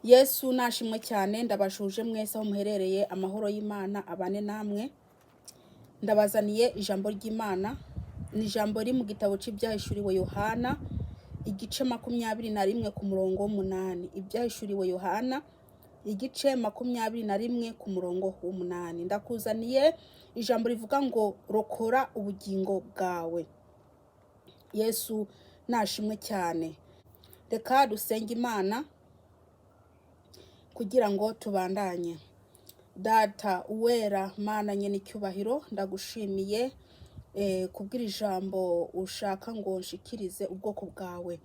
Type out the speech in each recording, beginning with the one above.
Yesu nashimwe cyane. Ndabashuje mwese aho muherereye, amahoro y'Imana abane namwe. Ndabazaniye ijambo ry'Imana, ni ijambo riri mu gitabo cy'Ibyahishuriwe Yohana, igice 21 ku murongo w'8. Ibyahishuriwe Yohana, igice 21 ku murongo w'8. Ndakuzaniye ijambo rivuga ngo rokora ubugingo bwawe. Yesu nashimwe cyane. Reka dusenge Imana kugira ngo tubandanye. Data uwera, Mana nyene icyubahiro, ndagushimiye kubw'iri jambo ushaka ngo nshikirize ubwoko bwawe.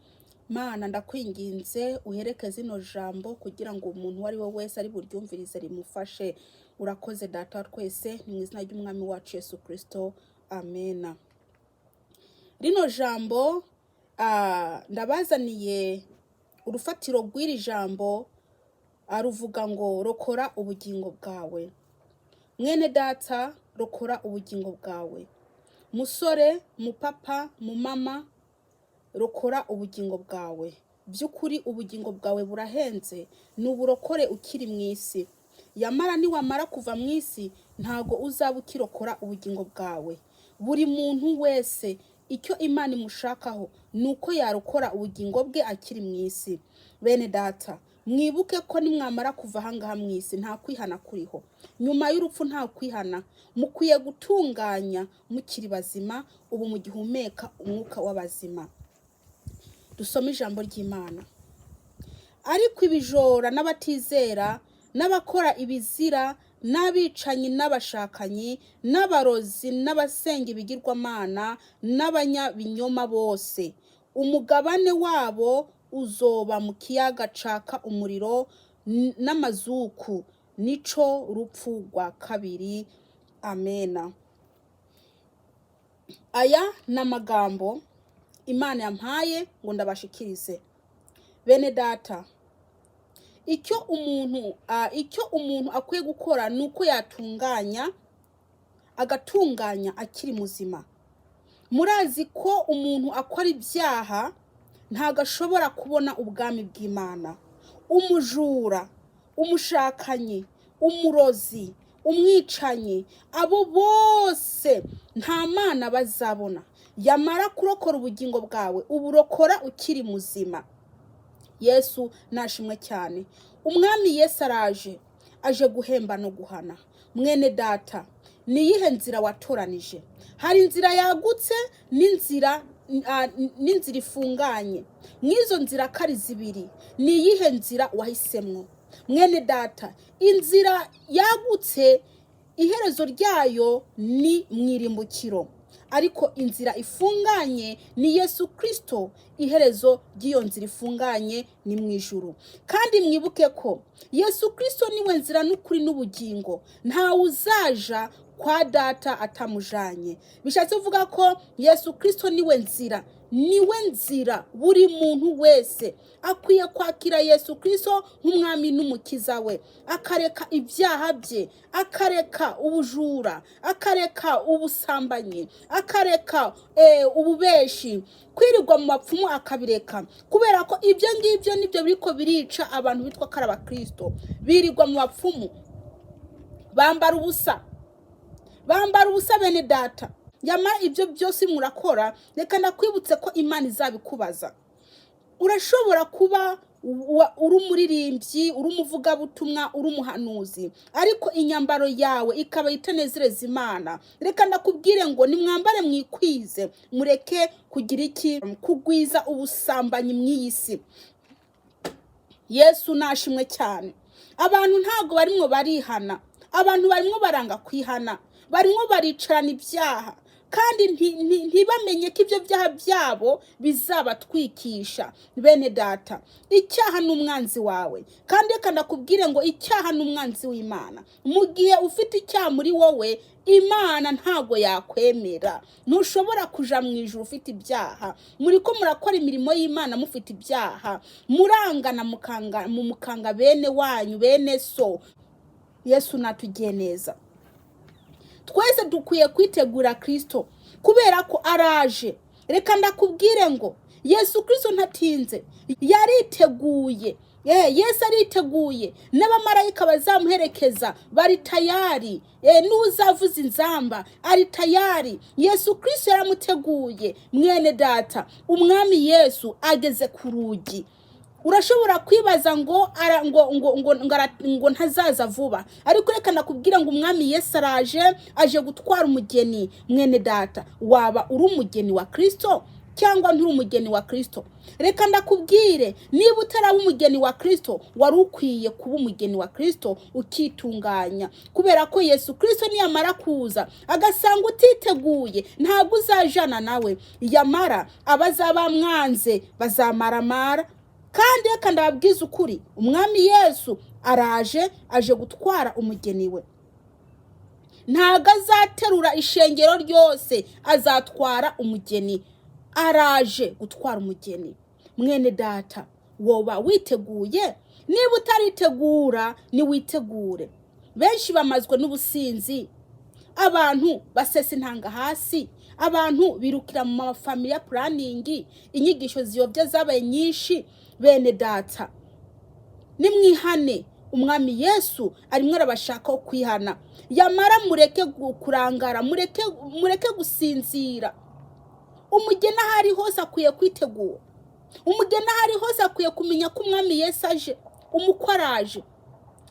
Mana, ndakwinginze uherekeze ino jambo kugira ngo umuntu uwo ari we wese ari buryumvirize rimufashe. Urakoze, Data wa twese, ni mu izina ry'Umwami wacu Yesu Kristo, amena. Rino jambo ndabazaniye, urufatiro rw'iri jambo aruvuga ngo rokora ubugingo bwawe. Mwene data, rokora ubugingo bwawe. Musore, mupapa, mumama, rokora ubugingo bwawe. By'ukuri ubugingo bwawe burahenze, ni uburokore ukiri mu isi. Yamara niwamara kuva mu isi, ntago uzaba ukirokora ubugingo bwawe. Buri muntu wese icyo Imana imushakaho ni uko yarokora ubugingo bwe akiri mu isi. Bene data, mwibuke ko nimwamara kuva ahangaha mu isi, nta kwihana kuriho. Nyuma y'urupfu nta kwihana. Mukwiye gutunganya mukiri bazima, ubu mugihumeka umwuka w'abazima. Dusome ijambo ry'Imana. Ariko ibijora n'abatizera n'abakora ibizira n'abicanyi n'abashakanyi n'abarozi n'abasenga ibigirwamana n'abanyabinyoma bose, umugabane wabo uzoba mu kiyaga caka umuriro n'amazuku, nico rupfu rwa kabiri. Amena. Aya ni amagambo Imana yampaye ngo ndabashikirize, bene data. Icyo umuntu akwiye gukora ni uko yatunganya, agatunganya akiri muzima. Murazi ko umuntu akora ibyaha ntabwo ashobora kubona ubwami bw'Imana. Umujura, umushakanyi, umurozi, umwicanyi, abo bose nta Mana bazabona. Yamara kurokora ubugingo bwawe, uburokora ukiri muzima. Yesu nashimwe cyane. Umwami Yesu araje, aje guhemba no guhana. Mwene data, ni iyihe nzira watoranije? Hari inzira yagutse n'inzira ifunganye. Mw'izo nzira ko ari zibiri, ni iyihe nzira wahisemwo? Mwene data, inzira yagutse iherezo ryayo ni mu irimbukiro, ariko inzira ifunganye ni Yesu Kirisito. Iherezo ry'iyo nzira ifunganye ni mu ijuru. Kandi mwibuke ko Yesu Kirisito niwe nzira n'ukuri n'ubugingo, ntawe uzaja kwa Data atamujanye. Bishatse kuvuga ko Yesu Kirisito niwe nzira, niwe nzira. Buri muntu wese akwiye kwakira Yesu Kirisito nk'Umwami n'Umukiza we, akareka ibyaha bye, akareka ubujura, akareka ubusambanyi, akareka ububeshi, kwirirwa mu bapfumu akabireka, kubera ko ibyo ngibyo nibyo biriko birica abantu bitwa ko ari Abakirisito. Birirwa mu bapfumu, bambara ubusa, bambara ubusa. Bene data, yamara ibyo byose murakora, reka ndakwibutse ko Imana izabikubaza. Urashobora kuba uri umuririmbyi, uri umuvugabutumwa, uri umuhanuzi, ariko inyambaro yawe ikaba itanezereza Imana. Reka ndakubwire ngo nimwambare mwikwize, mureke kugira iki? Kugwiza ubusambanyi mw'iyi si. Yesu nashimwe cyane. Abantu ntabwo barimwo barihana, abantu barimwo baranga kwihana, barimwo baricarana ibyaha kandi ntibamenye ko ibyo byaha byabo bizabatwikisha. Bene data, icyaha ni umwanzi wawe, kandi reka ndakubwire ngo icyaha ni umwanzi w'Imana. Mu gihe ufite icyaha muri wowe, Imana ntago yakwemera. Ntushobora kuja mu ijuru ufite ibyaha. Muri ko murakora imirimo y'Imana mufite ibyaha, murangana, mukanga mu mukanga bene wanyu, bene so. Yesu natugiye neza. Twese dukwiye kwitegura Kirisito kubera ko araje. Reka ndakubwire ngo Yesu Kirisito ntatinze, yariteguye. Yesu ariteguye, n'abamarayika bazamuherekeza bari tayari. N'uzavuza inzamba ari tayari. Yesu Kristo yaramuteguye. Mwene data, umwami Yesu ageze ku rugi. Urashobora kwibaza ngo ara, ngo ngo ngo ngo, ngo ntazaza vuba, ariko reka nakubwira ngo umwami Yesu araje, aje gutwara umugeni. Mwene data, waba uri umugeni wa Kristo cyangwa nturi umugeni wa Kristo? Reka ndakubwire, niba utaraba umugeni wa Kristo, wari ukwiye kuba umugeni wa Kristo ukitunganya, kubera ko Yesu Kristo niyamara kuza agasanga utiteguye, ntabwo uzajana nawe. Yamara abazaba mwanze bazamaramara. Kandi reka ndababwiza ukuri, umwami Yesu araje, aje gutwara umugeni we. Ntabwo azaterura ishengero ryose, azatwara umugeni. Araje gutwara umugeni. Mwene data, woba witeguye? Niba utaritegura, niwitegure. Benshi bamazwe n'ubusinzi, abantu basesa intanga hasi, abantu birukira mu ma family planning, inyigisho ziyobya zabaye nyinshi. Bene data, nimwihane. Umwami Yesu arimo arabashakaho kwihana. Yamara mureke kurangara, mureke gusinzira. Umugeni aho ari hose akwiye kwitegura. Umugeni aho ari hose akwiye kumenya ko umwami Yesu aje, umukwe araje,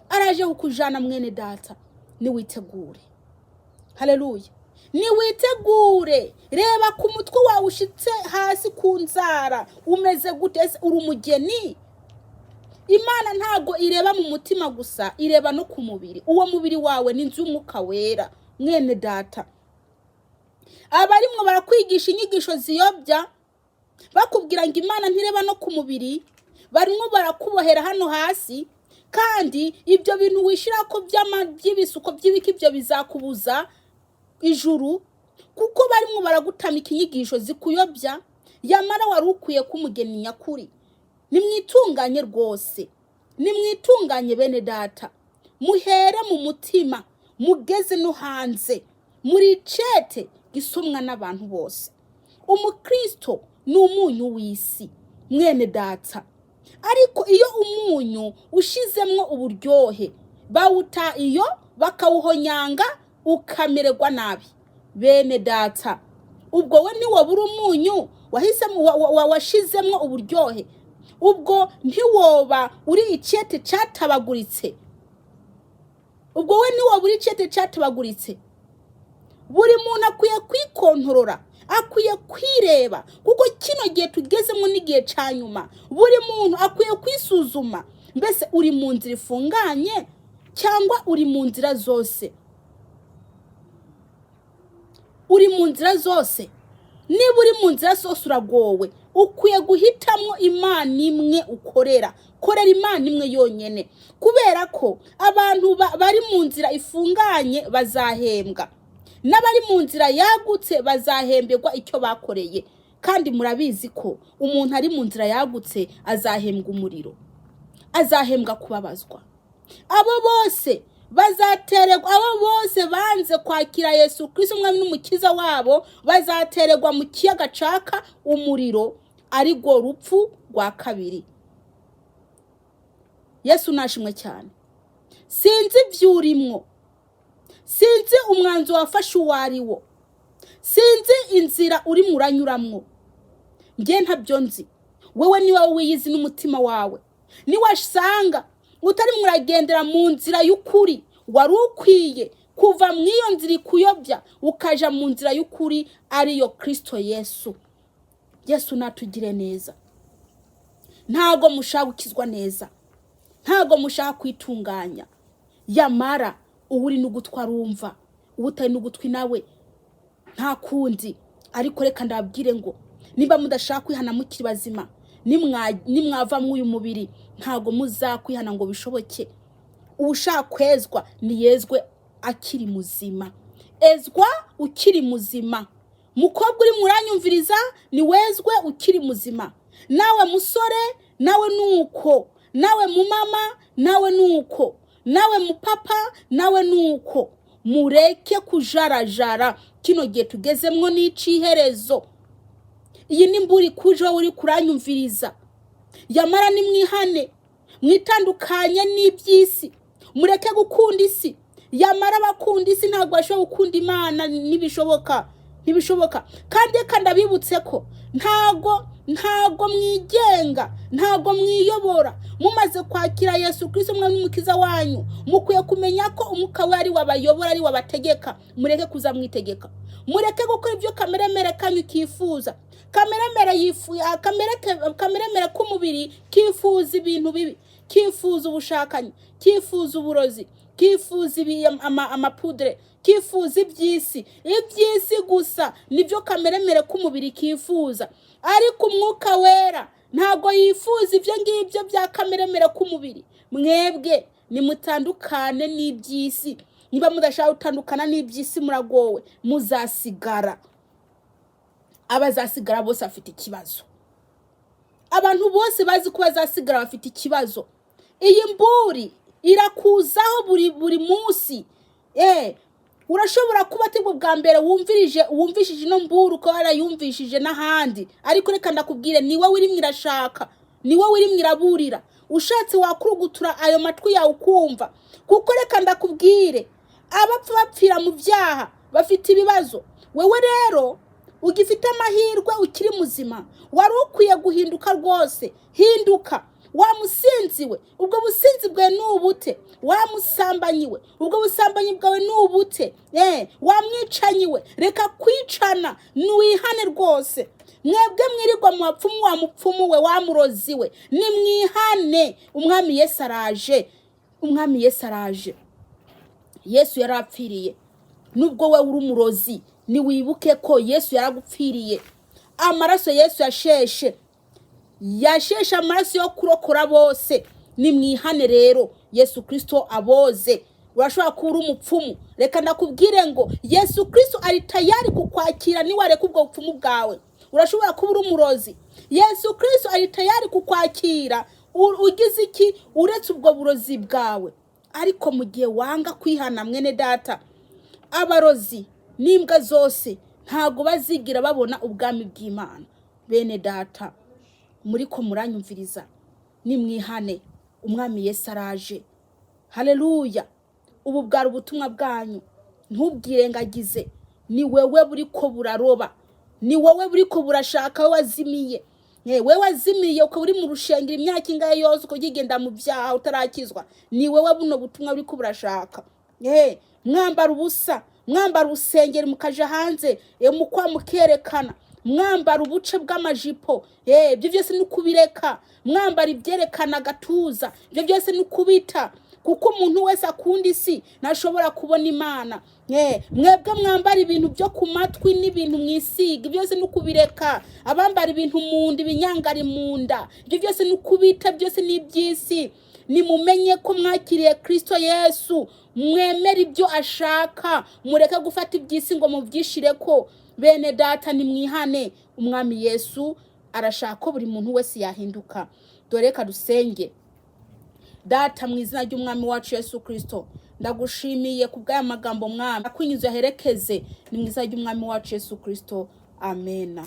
araje kukujana. Mwene data, niwitegure. Haleluya! Niwitegure. Reba ku mutwe wawe ushitse hasi ku nzara, umeze gute? Ese uri umugeni? Imana ntabwo ireba mu mutima gusa, ireba no ku mubiri. Uwo mubiri wawe ni inzu y'umwuka wera. Mwene data, abarimwo barakwigisha inyigisho ziyobya, bakubwira ngo Imana ntireba no ku mubiri, barimo barakubohera hano hasi. Kandi ibyo bintu wishyira ko by'ibisuko by'ibiki, ibyo bizakubuza ijuru, kuko barimo baragutamika inyigisho zikuyobya. Yamara wari ukwiye kuba umugeni nyakuri. Nimwitunganye rwose, nimwitunganye bene data, muhere mu mutima mugeze no hanze, muri cete gisomwa n'abantu bose. Umukristo ni umunyu w'isi, mwene data. Ariko iyo umunyu ushizemwo uburyohe, bawuta iyo bakawuhonyanga ukamererwa nabi. Bene data, ubwo we ntiwabura umunyu wahisemo washizemwo uburyohe, ubwo ntiwoba uri icete catabaguritse? Ubwo we ntiwobura icete catabaguritse? Buri muntu akwiye kwikontorora, akwiye kwireba, kuko kino gihe tugezemo n'igihe cya nyuma. Buri muntu akwiye kwisuzuma. Mbese uri mu nzira ifunganye cyangwa uri mu nzira zose? Uri mu nzira zose? Niba uri mu nzira zose, uragowe. Ukwiye guhitamo Imana imwe ukorera. Korera Imana imwe yonyine, kubera ko abantu bari mu nzira ifunganye bazahembwa, n'abari mu nzira yagutse bazahemberwa icyo bakoreye. Kandi murabizi ko umuntu ari mu nzira yagutse azahembwa umuriro, azahembwa kubabazwa. Abo bose bazatererwa, abo bose banze kwakira Yesu Kristo umwami n'umukiza wabo, bazatererwa mu kiyaga caka umuriro, ari rwo rupfu rwa kabiri. Yesu nashimwe cyane. Sinzi ibyurimwo, sinzi umwanzuro wafashe uwo ari wo, sinzi inzira urimo uranyuramwo, njye ntabyo nzi. Wowe ni wowe wiyizi n'umutima wawe. Niwasanga utarimo uragendera mu nzira y'ukuri, wari ukwiye kuva mu iyo nzira ikuyobya ukaja mu nzira y'ukuri, ariyo Kristo Yesu. Yesu natugire neza. Ntago mushaka gukizwa neza, ntago mushaka kwitunganya. Yamara uba uri n'ugutwi arumva, uba utari n'ugutwi nawe nta kundi. Ariko reka ndababwire ngo niba mudashaka kwihana mukiri bazima, nimwava muri uyu mubiri ntago muzakwihana ngo bishoboke. Ushaka kwezwa niyezwe akiri muzima. Ezwa ukiri muzima. Mukobwa uri muranyumviriza, ni wezwe ukiri muzima. Nawe musore, nawe nuko. Nawe mumama, nawe nuko. Nawe mupapa, nawe nuko. Mureke kujarajara. Kino gihe tugezemwo n'iciherezo. Iyi ni mburi kuje wowe uri kuranyumviriza. Yamara nimwihane. Mwitandukanye n'iby'isi, mureke gukunda isi. Yamara abakunda isi ntabwo bashobora gukunda Imana, ntibishoboka, ntibishoboka. Kandi reka ndabibutse ko ntago mwigenga, ntago mwiyobora. Mumaze kwakira Yesu Kirisito umwami n'umukiza wanyu, mukwiye kumenya ko Umwuka we ari wabayobora, ari wabategeka. Mureke kuza mwitegeka, mureke gukora ibyo kameremere kanyu kifuza. Kameremere yifu kameremere k'umubiri kifuza ibintu bibi, kifuza ubushakanyi, kifuza uburozi, kifuza amapudre, kifuza iby'isi. Iby'isi gusa nibyo kameremere k'umubiri kifuza, ariko Umwuka Wera ntabwo yifuza ibyo ngibyo bya kameremere k'umubiri. Mwebwe nimutandukane n'iby'isi. Niba mudashaka gutandukana n'iby'isi, muragowe, muzasigara. Abazasigara bose bafite ikibazo. Abantu bose bazi ko bazasigara bafite ikibazo. Iyi mburi irakuzaho buri munsi. Urashobora kuba atibwo bwa mbere wumvirije, wumvishije ino mburi, uko warayumvishije n'ahandi, ariko reka ndakubwire, ni wowe irimo irashaka, ni wowe irimo iraburira. Ushatse wakurugutura ayo matwi yawe ukumva, kuko reka ndakubwire, abapfa bapfira mu byaha bafite ibibazo. Wewe rero ugifite amahirwe, ukiri muzima, wari ukwiye guhinduka rwose. Hinduka. Wa musinzi we, ubwo businzi bwawe ni ubute? Wa musambanyi we, ubwo busambanyi bwawe ni ubute? Wa mwicanyi we, reka kwicana, niwihane rwose. Mwebwe mwirirwa mu bapfumu, wa mupfumu we, wa murozi we, nimwihane. Umwami Yesu araje, Umwami Yesu araje. Yesu yarapfiriye. Nubwo we uri umurozi, niwibuke ko Yesu yaragupfiriye. Amaraso Yesu yasheshe, yasheshe amaraso yo kurokora bose. Nimwihane rero, Yesu Kirisito aboze. Urashobora kuba uri umupfumu, reka ndakubwire ngo Yesu Kirisito ari tayari kukwakira niwareka ubwo bupfumu bwawe. Urashobora kuba uri umurozi, Yesu Kirisito ari tayari kukwakira ugize iki? Uretse ubwo burozi bwawe. Ariko mu gihe wanga kwihana, mwene data, abarozi n'imbwa zose ntabwo bazigira babona ubwami bw'Imana. Bene data muri ko muranyumviriza, nimwihane, Umwami Yesu araje. Haleluya! Ubu bwari ubutumwa bwanyu, ntubwirengagize. Ni wewe buri ko buraroba, ni wowe buri ko burashaka, we wazimiye. We wazimiye ukaba uri mu rushengero imyaka ingahe yose, ukaba mu byaha utarakizwa, ni wowe buno butumwa buri ko burashaka. Mwambara ubusa, mwambara urusengero mukaja hanze, mukwa mukerekana, mwambara ubuce bw'amajipo, ibyo byose ni ukubireka. Mwambara ibyerekana agatuza, ibyo byose ni ukubita, kuko umuntu wese akunda isi ntashobora kubona Imana. Mwebwe mwambara ibintu byo ku matwi n'ibintu mwisiga, ibyo byose ni ukubireka. Abambara ibintu mu nda, ibinyangari mu nda, ibyo byose ni ukubita, byose ni iby'isi. Nimumenye ko mwakiriye Kirisito Yesu, mwemere ibyo ashaka, mureke gufata iby'isi ngo mubyishire ko. Bene data, nimwihane, Umwami Yesu arashaka ko buri muntu wese yahinduka. Dore reka dusenge. Data, mu izina ry'Umwami wacu Yesu Kirisito, ndagushimiye ku bw'aya magambo. Mwami, akwinyuze aherekeze. Ni mu izina ry'Umwami wacu Yesu Kirisito, amena.